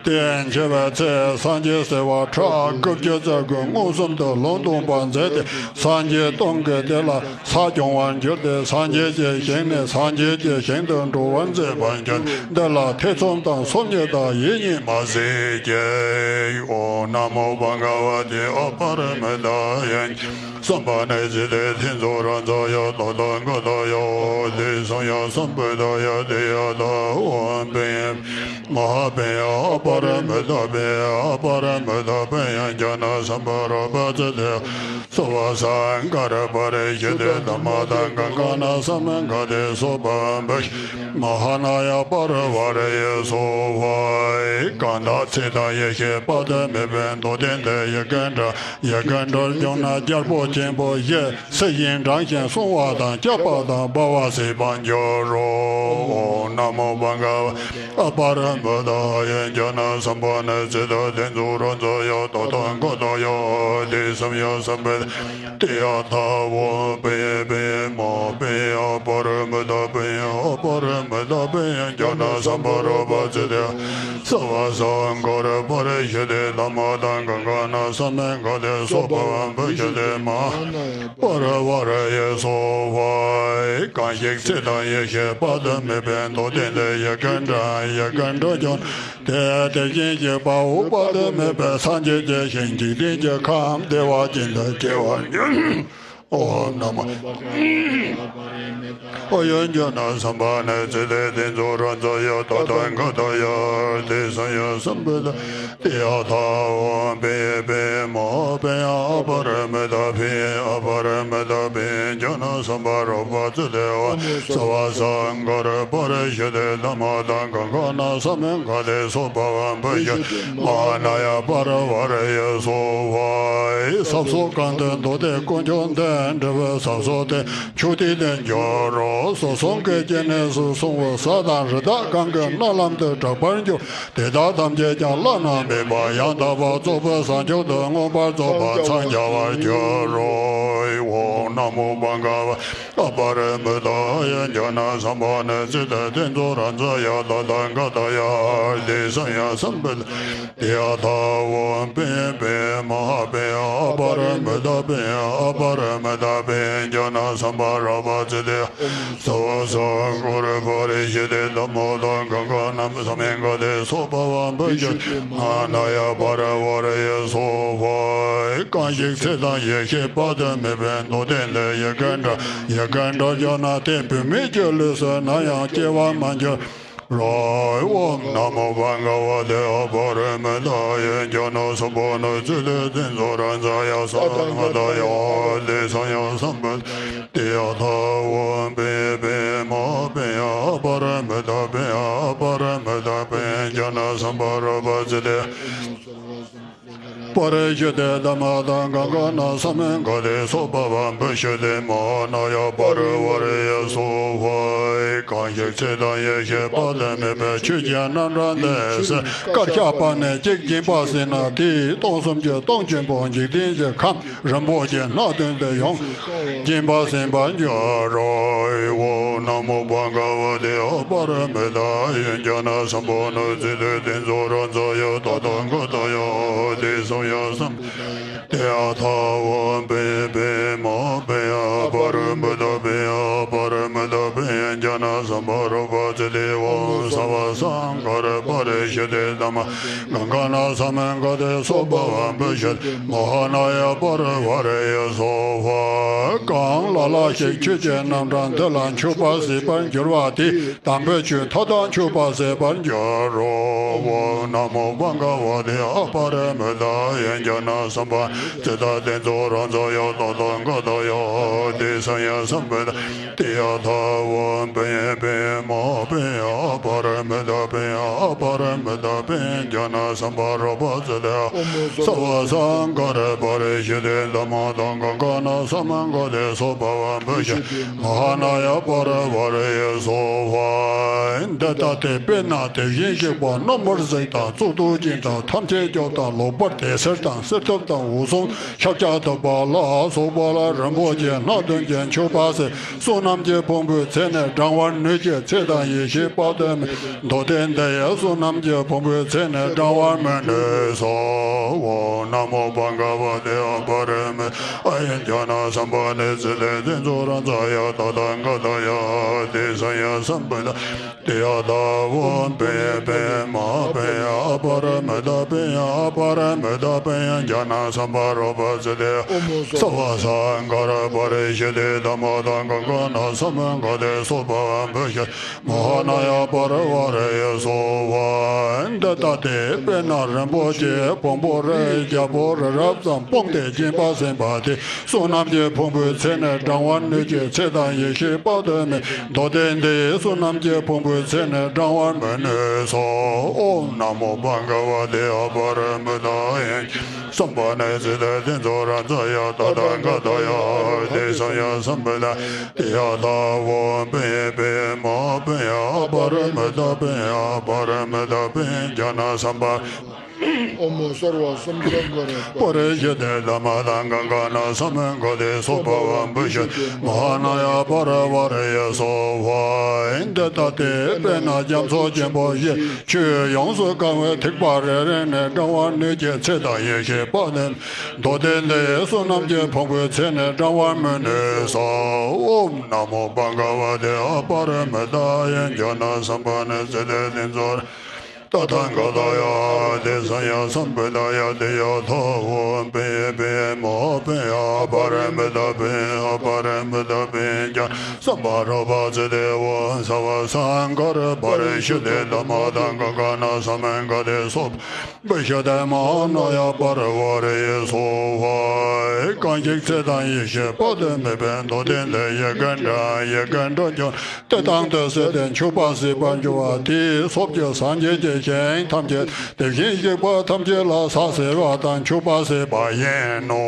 དེ་ཡན་ཆད་པའི་ཚེ་སངས་རྒྱས་བྱེ་བ་ཕྲག་དགུ་བཅུ་རྩ་དགུས་མངོན་སུམ་དུ་ལུང་སྟོན་པར་མཛད་དེ། སངས་རྒྱས་སྟོང་གིས་དེ་ལ་ས་སྐྱོང་བར་གྱུར་ཏེ། སངས་རྒྱས་ཀྱི་ཞིང་ནས་སངས་རྒྱས་ཀྱི་ཞིང་དུ་འགྲོ་བར་མཛད་པར་གྱུར། འདི་ལ་ཐེ་ཚོམ་དང་སོམ་ཉི་དང་ཡིད་གཉིས་མ་སྐྱེས། ཨོཾ་ན་མོ་བྷ་ག་ཝ་ཏེ། ཨ་པ་རི་མི་ཏ་ཡ་ཛྙཱ་ན་སཾ་པ་ཎི་ཙི་ཏེ་ཏེ་ཛོ་རཱ་ཛ་ཡ། ཏ་ཐཱ་ག་ཏཱ་ཡ། ཨ་ཏི་སམ་ཡཀ་སམ་བུདྡྷཱ་ཡ། ཏདྱ་ཐཱ། ཨོཾ་པུཎྱེ་པུཎྱེ་མ་ཧཱ་པུཎྱེ། ཨ་པ་རི་མི་ཏ་པུཎྱེ། ཨ་པ་རི་མི་ཏ་པུཎྱེ་ཛྙཱ་ན་སཾ་པ་རོ་པ་ཙི་ཏེ། ཨོཾ་སརྦ་སཾ་ག་ར་པ་རི་ཤུདྡྷེ་དྷརྨ་དང་ག་ག་ན་སམ་བྷེ་ཥ་ཏེ། སྭ་བྷཱ་ཝ་ཤུདྡྷེ་མ་ཧཱ་ན་ཡ་པ་རི་ཝཱ་རེ་ཡེ་སྭཱ་ཧཱ། གང་དག་ཚེ་དང་ཡེ་ཤེས་དཔག་ཏུ་མེད་པའི་མདོ་སྡེ་འདི་ཡི་གེ་འདྲ་ཡི་གེ་འདྲར་བསྒྱུར་ན། རྒྱལ་པོ་ཆེན་པོ་བཞི་སྲིད་ཞིའི་འབྲང་ཞིང་སྲུང་བ་དང་སྐྱོབ་པ་དང་སྦ་བ་སྲིད་པར་འགྱུར་རོ། ཨོཾ་ན་མོ་བྷ་ག་ཝ་ཏེ། ཨ་པ་རི་མི་ཏ་ཡ་ཛྙཱ་ན་སཾ་པ་ཎི་ཙི་ཏེ་ཏེ་ཛོ་རཱ་ཛ་ཡ། ཏ་ཐཱ་ག་ཏཱ་ཡ། ཨ་ཏི་སམ་ཡཀ་སམ་བུདྡྷཱ་ཡ། ཏདྱ་ཐཱ། ཨོཾ་པུཎྱེ་པུཎྱེ་མ་ཧཱ་པུཎྱེ། ཨ་པ་རི་མི་ཏ་པུཎྱེ། ཨ་པ་རི་མི་ཏ་པུཎྱེ་ཛྙཱ་ན་སཾ་པ་རོ་པ་ཙི་ཏེ། སརྦ་སཾ་ག་ར་པ་རི་ཤུདྡྷེ་དྷརྨ་དང་ག་ག་ན་སམ་བྷེ་ཥ་ཏེ། སྭ་བྷཱ་ཝ་ཤུདྡྷེ་མ་ཧཱ་ན་ཡ་པ་རི་ཝཱ་རེ་ཡེ་སྭཱ་ཧཱ། གང་ཞིག་ཚེ་དང་ཡེ་ཤེས་དཔག་ཏུ་མེད་པའི་མདོ་སྡེ་འདི་ཡི་གེ་འདྲ་ཡི་གེ་འདྲར་བསྒྱུར་ན། དེ་དེ་བཞིན་གཤེགས་པ་འོད་དཔག་ཏུ་མེད་པའི་སངས་རྒྱས་ཀྱི་ཞིང་འཇིག་རྟེན་གྱི་ཁམས་བདེ་བ་ཅན་དུ་སྐྱེ་བར་འགྱུར། ཨོཾ་ན་མོ། ཨོ་ཡ་ཛྙཱ་ན་སཾ་པ་ཎི་ཙི་ཏེ་ཏེ་ཛོ་རཱ་ཛ་ཡ། ཏ་ཐཱ་ག་ཏཱ་ཡ། ཨ་ཏི་སམ་ཡཀ་སམ་བུདྡྷཱ་ཡ། ཏདྱ་ཐཱ། ཨོཾ་པུཎྱེ་པུཎྱེ་མ་ཧཱ་པུཎྱེ། ཨ་པ་རི་མི་ཏ་པུཎྱེ། ཨ་པ་རི་མི་ཏ་པུཎྱེ་ཛྙཱ་ན་སཾ་པ་རོ་པ་ཙི་ཏེ། ཨོཾ་སརྦ་སཾ་ག་ར་པ་རི་ཤུདྡྷེ་དྷརྨ་དང་ག་ག་ན་སམ་བྷེ་ཥ་ཏེ། སྭ་བྷཱ་ཝ་ཤུདྡྷེ་མ་ཧཱ་ན་ཡ་པ་རི་ཝཱ་རེ་ཡེ་སྭཱ་ཧཱ། ཟབ་གསལ་གང་དེ་མདོ་སྡེ་དཀོན་མཆོག་འདི་འདྲ་བའི་ཟབ་གསལ་དེ་མཆོག་ཏིག་ཏུ་འགྱུར་རོ། ཟབ་གསལ་གྱི་སྐྱེ་གནས་སུ་སོང་བའི་ཟས་དང་རི་དྭགས་གང་གི་སྣ་ལམ་དུ་གྲགས་པར་འགྱུར། དེ་དག་ཐམས་ཅད་ཀྱང་བླ་ན་མེད་པ་ཡང་དག་པར་རྫོགས་པའི་བྱང་ཆུབ་ཏུ་མངོན་པར་རྫོགས་པར་འཚང་རྒྱ་བར་འགྱུར་རོ། ཨོཾ་ན་མོ་བྷ་ག་ཝ། ཨ་པ་རི་མི་ཏ་ཡ་ཛྙཱ་ན་སཾ་པ་ཎི་ཙི་ཏ་ཏེ་ཛོ་རཱ་ཛ་ཡ། ཏ་ཐཱ་ག་ཏཱ་ཡ། ཨ་ཏི་སམ་ཡཀ་སམ་བུདྡྷཱ་ཡ། ཏདྱ་ཐཱ། ཨོཾ་པུཎྱེ་པུཎྱེ་མ་ཧཱ་པུཎྱེ། ཨ་པ་རི་མི་ཏ་པུཎྱེ། ཨ་པ་རི་མི་ཏ་པུཎྱེ་ཛྙཱ་ན་སཾ་པ་རོ་པ་ཙི་ཏེ། སརྦ་སཾ་ག་ར་པ་རི་ཤུདྡྷེ་དྷརྨ་དང་ག་ག་ན་སམ་བྷེ་ཥ་ཏེ། སྭ་བྷཱ་ཝ་ཤུདྡྷེ་མ་ཧཱ་ན་ཡ་པ་རི་ཝཱ་རེ་ཡེ་སྭཱ་ཧཱ། གང་ཞིག་ཚེ་དང་ཡེ་ཤེས་དཔག་ཏུ་མེད་པའི་མདོ་སྡེ་འདི་ཡི་གེ་འདྲ་ཡི་གེ་འདྲར་བསྒྱུར་ན། དེ་བུད་མེད་ཀྱི་ལུས་སུ་ནམ་ཡང་སྐྱེ་བར་མ་འགྱུར་རོ། ཨོཾ་ན་མོ་བྷ་ག་ཝ་ཏེ། ཨ་པ་རི་མི་ཏ་ཡ་ཛྙཱ་ན་སཾ་པ་ཎི་ཙི་ཏ་ཏེ་ཛོ་རཱ་ཛ་ཡ། ཏ་ཐཱ་ག་ཏཱ་ཡ། ཨ་ཏི་སམ་ཡཀ་སམ་བུདྡྷཱ་ཡ། ཏདྱ་ཐཱ། ཨོཾ་པུཎྱེ་པུཎྱེ་མ་ཧཱ་པུཎྱེ། ཨ་པ་རི་མི་ཏ་པུཎྱེ། ཨ་པ་རི་མི་ཏ་པུཎྱེ་ཛྙཱ་ན་སཾ་པ་རོ་པ་ཙི་ཏེ། པ་རི་ཤུདྡྷེ་དྷརྨ་དང་ག་ག་ན་སམ་བྷེ་ཥ་ཏེ། སྭ་བྷཱ་ཝ་ཤུདྡྷེ་མ་ཧཱ་ན་ཡ་པ་རི་ཝཱ་རེ་ཡེ་སྭཱ་ཧཱ། གང་ཞིག་ཚེ་དང་ཡེ་ཤེས་དཔག་ཏུ་མེད་པའི་ཆོས་ཀྱི་རྣམ་གྲངས་འདི་ཚེ་སྐར་ཆ་པ་ནས་གཅིག་སྦྱིན་པ་ཟིན་ན། དེའི་སྟོང་གསུམ་གྱི་སྟོང་ཆེན་པོ་འཇིག་རྟེན་གྱི་ཁམས་རིན་པོ་ཆེ་སྣ་བདུན་དུ་ཡོངས་སུ་སྦྱིན་པ་ཟིན་པར་འགྱུར་རོ། ཨོཾ་ན་མོ་བྷ་ག་ཝ་ཏེ། ཨ་པ་རི་མི་ཏ་ཡ་ཛྙཱ་ན་སཾ་པ་ཎི་ཙི་ཏ་ཏེ་ཛོ་རཱ་ཛ་ཡ། ཏ་ཐཱ་ག་ཏཱ་ཡ། ཨ་ཏི་སམ་ཡཀ་སམ་བུདྡྷཱ་ཡ། ཏདྱ་ཐཱ། ཨོཾ་པུཎྱེ་པུཎྱེ་མ་ཧཱ་པུཎྱེ། ཨ་པ་རི་མི་ཏ་པུཎྱེ། ཨ་པ་རི་མི་ཏ་པུཎྱེ་ཛྙཱ་ན་སཾ་པ་རོ་པ་ཙི་ཏེ། ཨོཾ་སརྦ་སཾ་ག་ར་པ་རི་ཤུདྡྷེ་དྷརྨ་ག་ག་ན་སམ་བྷེ་ཥ་ཏེ། སྭ་བྷཱ་ཝ་ཤུདྡྷེ་མ་ཧཱ་ན་ཡ་པ་རི་ཝཱ་རེ་ཡེ་སྭཱ་ཧཱ། གང་ལ་ལ་ཞིག་ཆོས་ཀྱི་རྣམ་གྲངས་འདི་ལ་འཇུག་པ་གཟིགས་པར་འགྱུར་བ་དེས་དམ་པའི་ཆོས་མཐའ་དག་འཇུག་པ་གཟིགས་པར་འགྱུར་རོ། ན་མོ་བྷ་ག་བ་ཏེ། ཨ་པ་ར་མི་ཏ་ཡ་ཛྙཱ་ན་སམ་པ་ནི་ཙི་ཏ་ཏེ་ཛོ་རཱ་ཛཱ་ཡ་ཏ་ཐཱ་ག་ཏཱ་ཡ་ཏེ་ས་ཡ་སམ་བུ་ཏ་ཏེ། ཡ་ཐཱ་ཝ་པེ་ཡེ་པེ་མ་པེ་ཡ་ཨ་པ་ར་མི་ཏ་པེ་ཡ་ཨ་པ་ར་མི་ཏ་པེ་ཛྙཱ་ན་སམ་བྷ་རོ་པ་ཙི་ཏེ། ཨོཾ་སརྦ་སཾ་ཁཱ་ར་པ་རི་ཤུདྡྷེ་དྷརྨ་ཏ་ག་ག་ན་སཾ་ག་ཏེ་སྭ་བྷཱ་ཝ་བི་ཤུདྡྷེ་མ་ཧཱ་ན་ཡ་པ་རི་ཝཱ་རེ་སྭཱ་ཧཱ། འདི་ལྟ་སྟེ། དཔེར་ན་དེ་བཞིན་གཤེགས་པ་རྣམ་པར་གཟིགས་དང་གཙུག་ཏོར་ཅན་དང་ཐམས་ཅད་སྐྱོབ་དང་ལོག་པར་དད་ཟེར་དང་གསེར་ཐུབ་དང་འོད་སྲུང་ཤཱཀྱ་ཐུབ་པ་ལ་སོགས་པ་ལ་རིན་པོ་ཆེ་སྣ་བདུན་གྱིས་མཆོད་པ་ཟེར། བསོད་ནམས་ཀྱི་ཕུང་པོའི་ཚད་ནི་བགྲང་བར་ནུས་ཀྱི་ཚེ་དང་ཡེ་ཤེས་དཔག་ཏུ་མེད། མདོ་སྡེ་འདི་ཡི་བསོད་ནམས་ཀྱི་ཕུང་པོའི་ཚད་ནི་བགྲང་བར་མི་ནུས་སོ། ན་མོ་བྷ་ག་བ་ཏེ། ཨ་པ་ར་མི་ཏ་ཡ་ཛྙཱ་ན་སམ་པ་ནི་ཙི་ཏ་ཏེ་ཛོ་རཱ་ཛཱ་ཡ་ཏ་ཐཱ་ག་ཏཱ་ཡ་ཏེ་ས་ཡ་སམ་བུ་ཏ་ཏེ། ཡ་ཐཱ་ཝ་པེ་ཡེ་པེ་མ་པེ་ཡ་ཨ་པ་ར་མི་ཏ་པེ་ཡ་ཨ་པ་ར་མི་ཏ་པེ་ཛྙཱ་ན་སམ་བྷ་རོ་པ་ཙི་ཏེ། ཨོཾ་སརྦ་སཾ་ཁཱ་ར་པ་རི་ཤུདྡྷེ་དྷརྨ་ཏ་ག་ག་ན་སཾ་ག་ཏེ་སྭ་བྷཱ་ཝ་བི་ཤུདྡྷེ་མ་ཧཱ་ན་ཡ་པ་རི་ཝཱ་རེ་སྭཱ་ཧཱ། འདི་ལྟ་སྟེ། དཔེར་ན་རིན་པོ་ཆེའི་ཕུང་པོ་རིའི་རྒྱལ་པོ་རི་རབ་ཙམ་སྤུངས་ཏེ་སྦྱིན་པ་ཟིན་པ་དེ། བསོད་ནམས་ཀྱི་ཕུང་པོའི་ཚད་ནི་བགྲང་བར་ནུས་ཀྱི་ཚེ་དང་ཡེ་ཤེས་དཔག་ཏུ་མེད། མདོ་སྡེ་འདི་ཡི་བསོད་ནམས་ཀྱི་ཕུང་པོའི་ཚད་ནི་བགྲང་བར་མི་ནུས་སོ། ཨོཾ་ན་མོ་བྷ་ག་བ་ཏེ། ཨ་པ་ར་མི་ཏ་ཡ་ཛྙཱ་ན་སམ་པ་ནི་ཙི་ཏ་ཏེ་ཛོ་རཱ་ཛཱ་ཡ་ཏ་ཐཱ་ག་ཏཱ་ཡ་ཏེ་ས་ཡ་སམ་བུ་ཏ་ཏེ། ཡ་ཐཱ་ཝ་པེ་ཡེ་པེ་མ་པེ་ཡ་ཨ་པ་ར་མི་ཏ་པེ་ཡ་ཨ་པ་ར་མི་ཏ་པེ་ཛྙཱ་ན་སམ་བྷ། ཨོཾ་སརྦ་སཾ་ཁཱ་ར་པ་རི་ཤུདྡྷེ་དྷརྨ་ཏ་ག་ག་ན་སཾ་ག་ཏེ་སྭ་བྷཱ་ཝ་བི་ཤུདྡྷེ་མ་ཧཱ་ན་ཡ་པ་རི་ཝཱ་རེ་སྭཱ་ཧཱ། འདི་ལྟ་སྟེ། དཔེར་ན་རྒྱ་མཚོ་ཆེན་པོ་བཞི། ཆུས་ཡོངས་སུ་གང་བའི་ཐིགས་པ་རེ་རེ་ནས་བགྲང་བར་ནུས་ཀྱི་ཚེ་དང་ཡེ་ཤེས་དཔག་ཏུ། མདོ་སྡེ་འདི་ཡི་བསོད་ནམས་ཀྱི་ཕུང་པོའི་ཚད་ནི་བགྲང་བར་མི་ནུས་སོ། ཨོཾ་ན་མོ་བྷ་ག་བ་ཏེ། ཨ་པ་ར་མི་ཏ་ཡ་ཛྙཱ་ན་སམ་པ་ནི་ཙི་ཏ་ཏེ་ཛོ་རཱ་ཏ་ཐཱ་ག་ཏཱ་ཡ་ཏེ་ས་ཡ་སམ་བུ་ཏ་ཡ་ཏེ། ཡ་ཐཱ་ཝ་པེ་ཡེ་པེ་མ་པེ་ཡ་ཨ་པ་ར་མི་ཏ་པེ་ཨ་པ་ར་མི་ཏ་པེ་ཛྙཱ་ན་སམ་བྷ་རོ་པ་ཙི་ཏེ། ཨོཾ་སརྦ་སཾ་ཁཱ་ར་པ་རི་ཤུདྡྷེ་དྷརྨ་ཏ་ག་ག་ན་སཾ་ག་ཏེ་སྭ་བྷཱ་ཝ་བི་ཤུདྡྷེ་མ་ཧཱ་ན་ཡ་པ་རི་ཝཱ་རེ་སྭཱ་ཧཱ། གང་ཞིག་ཚེ་དང་ཡེ་ཤེས་དཔག་ཏུ་མེད་པའི་མདོ་སྡེ་འདི་ཡི་གེ་འདྲ་ཡི་གེ་འདྲ་འབྱུང་། དེ་དང་དེ་བསྲེས་ཏེ་འཇུག་པ་གཟིགས་པར་འགྱུར་བ་དེའི་ཚོགས་ཀྱིས་སངས་རྒྱས་ཀྱི་ཞིང་ཐམས་ཅད་དེ་བཞིན་གཤེགས་པ་ཐམས་ཅད་ལ་ཟག་ཟེར་བ་དང་འཇུག་པ་གཟིགས་པ་ཡིན་ནོ།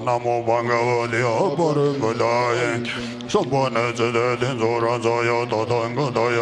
ན་མོ་བྷ་ག་བ་ཏེ། ཨ་པ་ར་མི་ཏ་ཡ་ཛྙཱ་ན་སམ་པ་ནི་ཙི་ཏ་ཏེ་ཛོ་རཱ་ཛཱ་ཡ་ཏ་ཐཱ་ག་ཏཱ་ཡ་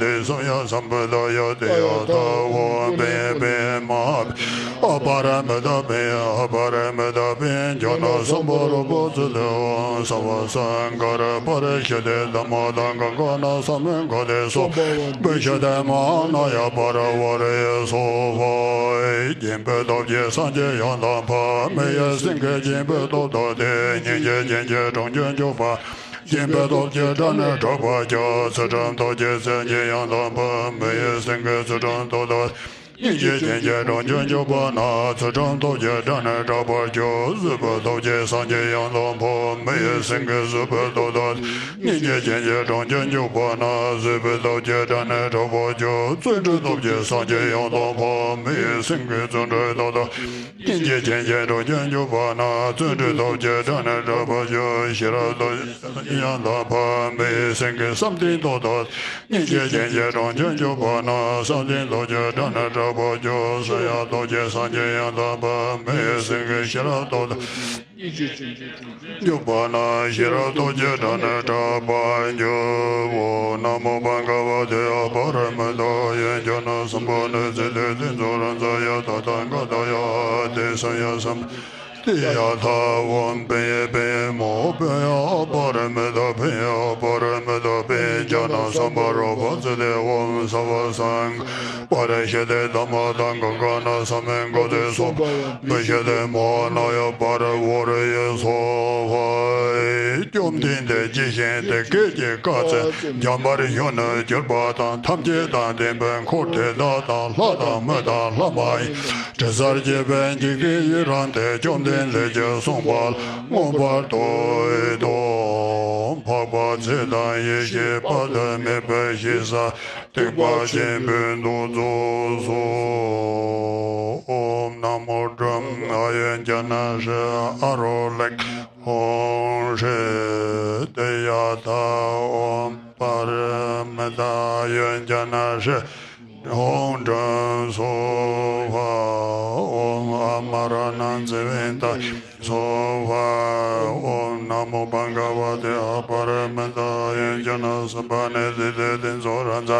ཏེ་ས་ཡ་སམ་བུ་ཏ་ཡ་ཏེ། ཡ་ཐཱ་ཝ་པེ་ཡེ་པེ་མ་པེ་ཨ་པ་ར་མི་ཏ་པེ་ཨ་པ་ར་མི་ཏ་པེ་ཛྙཱ་ན་སམ་བྷ་རོ་པ་ཙི་ཏེ། ཨོཾ་སརྦ་སཾ་ཁཱ་ར་པ་རི་ཤུདྡྷེ་དྷརྨ་ཏ་ག་ག་ན་སཾ་ག་ཏེ་སྭ་བྷཱ་ཝ་བི་ཤུདྡྷེ་མ་ཧཱ་ན་ཡ་པ་རི་ཝཱ་རེ་སྭཱ་ཧཱ། སྦྱིན་པའི་སྟོབས་ཀྱིས་སངས་རྒྱས་ཡང་དག་འཕགས། མི་ཡི་སེང་གེ་སྦྱིན་པའི་སྟོབས་ལྡན་ཏེ། སྙིང་རྗེ་ཅན་གྱི་གྲོང་ཁྱེར་འཇུག་པ། སྦྱིན་པའི་སྟོབས་ཀྱིས་དགྲ་ནི་ཕྲག་པར་འཇོམས། ཚུལ་ཁྲིམས་སྟོབས་ཀྱིས་སེམས་ཅན་ཡང་དག་འཕགས། མི་ཡི་སེང་གེ་ཚུལ་ཁྲིམས་སྟོབས་ལྡན། སྙིང་རྗེ་ཅན་གྱི་གྲོང་ཁྱེར་འཇུག་པ་ན། ཚུལ་ཁྲིམས་སྟོབས་ཀྱིས་དགྲ་ནི་ཕྲག་པར་འཇོམས། གཟུགས་པོའི་སྟོབས་ཀྱིས་སངས་རྒྱས་ཡང་དག་འཕགས། མི་ཡི་སེང་གེ་གཟུགས་པོའི་སྟོབས་ལྡན། སྙིང་རྗེ་ཅན་གྱི་གྲོང་ཁྱེར་འཇུག་པ་ན། གཟུགས་པོའི་སྟོབས་ཀྱིས་དགྲ་ནི་ཕྲག་པར་འཇོམས། བརྩོན་འགྲུས་སྟོབས་ཀྱིས་སངས་རྒྱས་ཡང་དག་འཕགས། མི་ཡི་སེང་གེ་བརྩོན་འགྲུས་སྟོབས་ལྡན། སྙིང་རྗེ་ཅན་གྱི་གྲོང་ཁྱེར་འཇུག་པ་ན། བརྩོན་འགྲུས་སྟོབས་ཀྱིས་དགྲ་ནི་ཕྲག་པར་འཇོམས། ཤེས་རབ་སྟོབས་ཀྱིས་ཡང་དག་འཕགས། མི་ཡི་སེང་གེ་བསམ་གཏན་སྟོབས་ལྡན། སྙིང་རྗེ་ཅན་གྱི་གྲོང་ཁྱེར་འཇུག་པ་ན། བསམ་གཏན་སྟོབས་ཀྱིས་དགྲ་ནི་ཕྲག་པར་འཇོམས། བསམ་ཡས་སྟོབས་ཀྱིས་སངས་རྒྱས་ཡང་དག་འཕགས། མི་ཡི་སེང་གེ་ཤེས་རབ་སྟོབས་ལྡན། འཇུག་པ་ན། ཤེས་རབ་སྟོབས་ཀྱིས་དགྲ་ནི་ཕྲག་པར་འཇོམས། ཨོཾ་ན་མོ་བྷ་ག་བ་ཏེ། ཨ་པ་ར་མི་ཏ་ཡ་ཛྙཱ་ན་སམ་པ་ནི་ཙི་ཏ་ཏེ་ཛོ་རཱ་ཛཱ་ཡ་ཏ་ཐཱ་ག་ཏཱ་ཡ་ཏེ་ས་ཡ་སམ་བུ་ཏ་ཏེ། ཡ་ཐཱ་ཝ་པེ་ཡེ་པེ་མ་པེ་ཡ་ཨ་པ་ར་མི་ཏ་པེ་ཡ་ཨ་པ་ར་མི་ཏ་པེ་ཛྙཱ་ན་སམ་བྷ་རོ་པ་ཙི་ཏེ། ཨོཾ་སརྦ་སཾ་ཁཱ་ར་པ་རི་ཤུདྡྷེ་དྷརྨ་ཏ་ག་ག་ན་སཾ་ག་ཏེ་སྭ་བྷཱ་ཝ་བི་ཤུདྡྷེ་མ་ཧཱ་ན་ཡ་པ་རི་ཝཱ་རེ་སྭཱ་ཧཱ། བཅོམ་ལྡན་འདས་ཇི་བཞིན་དེ་སྐད་ཅེས་བཀའ་སྩལ། འཇམ་དཔལ་གཞོན་ནུར་གྱུར་པ་དང་། ཐམས་ཅད་དང་ལྡན་པའི་འཁོར་དེ་དག་དང་། ལྷ་དང་མི་དང་ལྷ་མ་ཡིན་དྲི་ཟར་བཅས་པའི་འཇིག་རྟེན་ཡི་རངས་ཏེ། བཅོམ་ལྡན་འདས་ཀྱིས་གསུངས་པ་ལ་མངོན་པར་བསྟོད་དོ། འཕགས་པ་ཚེ་དང་ཡེ་ཤེས་དཔག་ཏུ་མེད་པའི་ཞིང་ས་ཐེག་པ་ཆེན་པོའི་མདོ་རྫོགས་སོ། ཨོཾ་ན་མོ་བྲམ་ཨཱ་ཡོ་ཛྙཱ་ན་ཤྲཱི་ཨ་རོ་ལེཀ་ཧཱུྃ་ཧྲཱིཿ་ཏདྱ་ཐཱ། ཨོཾ་པ་ར་མི་ཏ་ཨཱ་ཡོ་ཛྙཱ་ན་ཤྲཱི་ཧཱུྃ་དྲན་སོ་ཧ། ཨོཾ་ཨ་མ་ར་ཎ་ཛི་བི་ཏ་སོ་ཧ། ཨོཾ་ན་མོ་བྷ་ག་བ་ཏེ། ཨ་པ་ར་མི་ཏ་ཨཱ་ཡོ་ཛྙཱ་ན་སུ་པ་ནི་སི་ཏེ་ཏེ་ཛོ་ར་ཛ་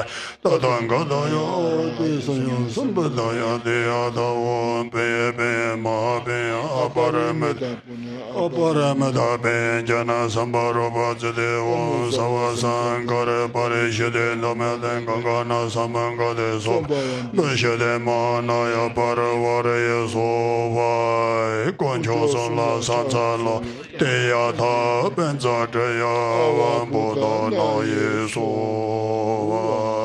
ཏ་ཐཱ་ག་ཏ་ཡ། ཨ་ཏི་ས་ཡ་སམ་བུ་ཏ་ཡ། ཏདྱ་ཐཱ། ཨོཾ་པུ་ཎྱེ་པུ་ཎྱེ་མ་ཧཱ་པུ་ཎྱེ། ཨ་པ་ར་མི་ཏ་ཨ་པ་ར་མི་ཏ་པུ་ཎྱེ་ཛྙཱ་ན་སཾ་བྷ་རོ་པ་ཙི་ཏི། ཨོཾ་སརྦ་སཾ་ཁཱ་ར་པ་རི་ཤུདྡྷེ་དྷརྨ་ཏེ་ག་ག་ན་སཾ་མ་ག་དྷེ་སྭ་བྷཱ་ཝ་ན་བི་ཤུདྡྷེ་མ་ཧཱ་ན་ཡ་པ་རི་ཝཱ་རེ་སྭ་བྷཱ་ཝ། དཀོན་མཆོག་གསུམ་ལ་ཕྱག་འཚལ་ལོ། ཏདྱ་ཐཱ། པཉྩ་དྲི་ཡ་ཨ་ཝ་བོ་དྷ་ནཱ་ཡེ་སྭ་བྷཱ།